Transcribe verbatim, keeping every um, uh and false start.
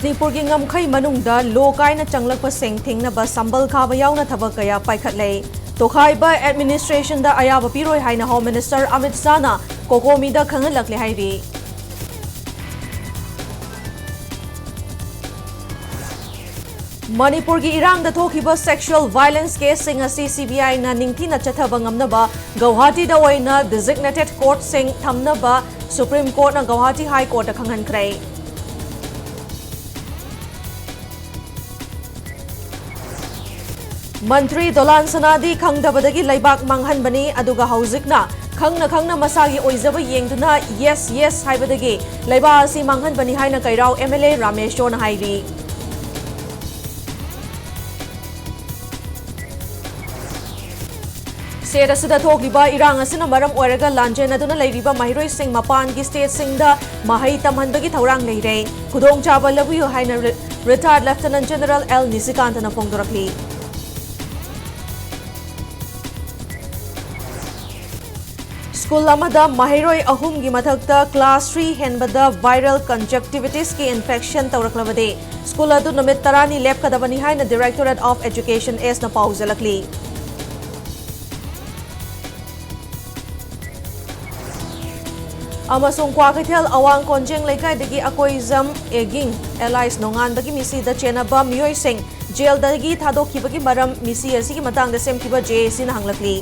ꯃꯅꯤꯄꯨꯔꯒꯤ ꯉꯝꯈꯩ ꯃꯅꯨꯡꯗ ꯂꯣ ꯀꯥꯏꯅ ꯆꯪꯂꯛꯄꯁꯤꯡ ꯊꯤꯡꯅꯕ ꯁꯝꯕꯜ ꯈꯥꯕ ꯌꯥꯎꯅ ꯊꯕꯛ ꯀꯌꯥ ꯄꯥꯏꯈꯠꯂꯦ꯫ ꯇꯣꯈꯥꯏꯕ administrationꯗ ꯑꯌꯥꯕ ꯄꯤꯔꯣꯏ ꯍꯥꯏꯅ Home Minister ꯑꯃꯤꯠ ꯁꯥꯍꯅ COCOMIꯗ ꯈꯪꯍꯜꯂꯛꯂꯦ ꯍꯥꯏꯔꯤ꯫ ꯃꯅꯤꯄꯨꯔꯒꯤ ꯏꯔꯥꯡꯗ ꯊꯣꯛꯈꯤꯕ sexual violence caseꯁꯤꯡ ꯑꯁꯤ CBIꯅ ꯅꯤꯡꯊꯤꯅ ꯆꯠꯊꯕ ꯉꯝꯅꯕ ꯒꯧꯍꯥꯇꯤꯗ ꯑꯣꯏꯅ designated courtꯁꯤꯡ ꯊꯝꯅꯕ Supreme Courtꯅ ꯒꯧꯍꯥꯇꯤ High Courtꯇ ꯈꯪꯍꯟꯈ꯭ꯔꯦ꯫ ꯃꯟꯇ꯭ꯔꯤ ꯗꯣꯂꯥꯟ ꯁꯅꯥꯗꯤ ꯈꯪꯗꯕꯗꯒꯤ ꯂꯩꯕꯥꯛ ꯃꯥꯡꯍꯟꯕꯅꯤ, ꯑꯗꯨꯒ ꯍꯧꯖꯤꯛꯅ ꯈꯪꯅ ꯈꯪꯅ ꯃꯁꯥꯒꯤ ꯑꯣꯏꯖꯕ ꯌꯦꯡꯗꯨꯅ yes, yes ꯍꯥꯏꯕꯗꯒꯤ ꯂꯩꯕꯥꯛ ꯑꯁꯤ ꯃꯥꯡꯍꯟꯕꯅꯤ ꯍꯥꯏꯅ ꯀꯩꯔꯥꯎ MLA ꯔꯥꯃꯦꯁꯣꯔꯅ ꯍꯥꯏꯔꯤ꯫ State ꯑꯁꯤꯗ ꯊꯣꯛꯂꯤꯕ ꯏꯔꯥꯡ ꯑꯁꯤꯅ ꯃꯔꯝ ꯑꯣꯏꯔꯒ ꯂꯥꯟꯖꯦꯟꯅꯗꯨꯅ ꯂꯩꯔꯤꯕ ꯃꯍꯩꯔꯣꯏꯁꯤꯡ ꯃꯄꯥꯟꯒꯤ stateꯁꯤꯡꯗ ꯃꯍꯩ ꯇꯝꯍꯟꯕꯒꯤ ꯊꯧꯔꯥꯡ ꯂꯩꯔꯦ꯫ ꯈꯨꯗꯣꯡꯆꯥꯕ ꯂꯧꯕꯤꯌꯨ ꯍꯥꯏꯅ ꯔꯤ-, Retired Lieutenant General ꯑꯦꯜ ꯅꯤꯁꯤꯀꯥꯟꯇꯅ ꯐꯣꯡꯗꯣꯔꯛꯂꯤ꯫ ꯁ꯭ꯀꯨꯜ ꯑꯃꯗ ꯃꯍꯩꯔꯣꯏ ꯑꯍꯨꯝꯒꯤ ꯃꯊꯛꯇ class three ꯍꯦꯟꯕꯗ viral conjunctivitisꯀꯤ infection ꯇꯧꯔꯛꯂꯕꯗꯤ ꯁ꯭ꯀꯨꯜ ꯑꯗꯨ ꯅꯨꯃꯤꯠ ꯇꯔꯥꯅꯤ ꯂꯦꯞꯀꯗꯕꯅꯤ ꯍꯥꯏꯅ Directorate of Education Sꯅ ꯄꯥꯎꯖꯦꯜꯂꯛꯂꯤ꯫ ꯑꯃꯁꯨꯡ ꯀ꯭ꯋꯥꯀꯩꯊꯦꯜ ꯑꯋꯥꯡ ꯀꯣꯟꯖꯦꯡ ꯂꯩꯀꯥꯏꯗꯒꯤ ꯑꯀꯣꯏꯖꯝ ꯑꯦꯒꯤꯡ alias ꯅꯣꯡꯉꯥꯟꯕꯒꯤ ꯃꯤꯁꯤꯗ ꯆꯦꯟꯅꯕ ꯃꯤꯑꯣꯏꯁꯤꯡ ꯖꯦꯜꯗꯒꯤ ꯊꯥꯗꯣꯛꯈꯤꯕꯒꯤ ꯃꯔꯝ, ꯃꯤꯁꯤ ꯑꯁꯤꯒꯤ ꯃꯇꯥꯡꯗ ꯁꯦꯝꯈꯤꯕ JACꯅ ꯍꯪꯂꯛꯂꯤ꯫